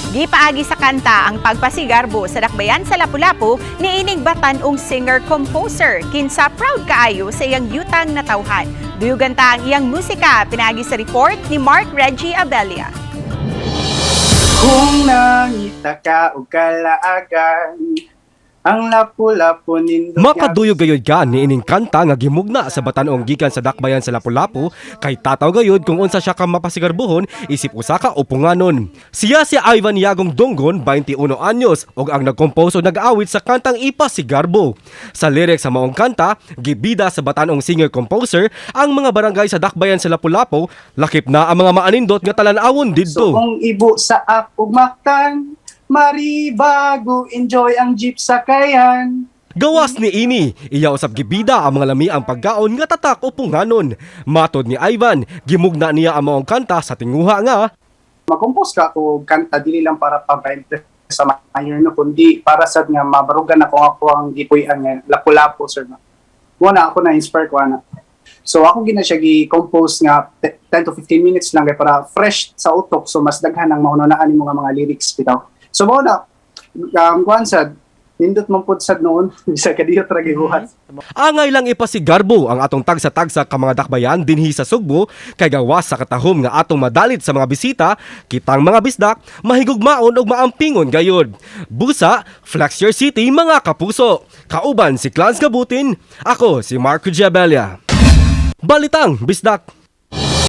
Gipaagi sa kanta ang pagpasigarbo sa Dakbayan sa Lapu-Lapu ni ining batan-ong singer-composer kinsa proud kaayo sa iyang yutang natawhan. Duyugan ta ang iyang musika pinaagi sa report ni Mark Reggie Abelia. Kung nangita ka og kalaagan, ang Lapu-Lapu nindot. Makaduyog gayud ka niining kanta nga gimugna sa batan-ong gikan sa Dakbayan sa Lapu-Lapu kay tataw gayud kung unsa siya ka mapasigarbuhon isip usa ka upunganon. Siya si Ivan Yagong Donggon, 21 anyos, ug ang nagcompose o nag-awit sa kantang Ipasigarbo. Sa lyrics sa maong kanta, gibida sa batan-ong singer-composer ang mga barangay sa Dakbayan sa Lapu-Lapu, lakip na ang mga maanindot nga talan-awon So didto. Kung ibo sa ak ug Mactan, Maribago, enjoy ang jeep sakayan. Gawas ni ini, iya usab gibida ang mga lami ang pagkaon nga tatak upunganon. Matod ni Ivan, gimugna niya ang maong kanta sa tinguha nga Mag-compose ka og kanta dili lang para pa-impress sa mayor no, kundi para sad nga mabarugan ako ako ang gipuy-an nga Lapu-Lapu, sir, no. Mo na ako na inspire ko ana. So ako gina siya gi-compose nga 10 to 15 minutes lang kay para fresh sa utok, so mas daghan ang mahunahunaan nimo nga mga lyrics bitaw. So mo na kuan sad, nindot man pud sad noon bisag kadiyot ra gibuhat. Angay lang ipasigarbo ang atong tagsa-tagsa ka mga dakbayan dinhi sa Sugbo kay gawas sa katahom nga atong madalit sa mga bisita, kitang mga bisdak mahigugmaon ug maampingon gayud. Busa, flex your city, mga kapuso. Kauban si Clans Gabutin, ako si Marco Giabella. Balitang Bisdak.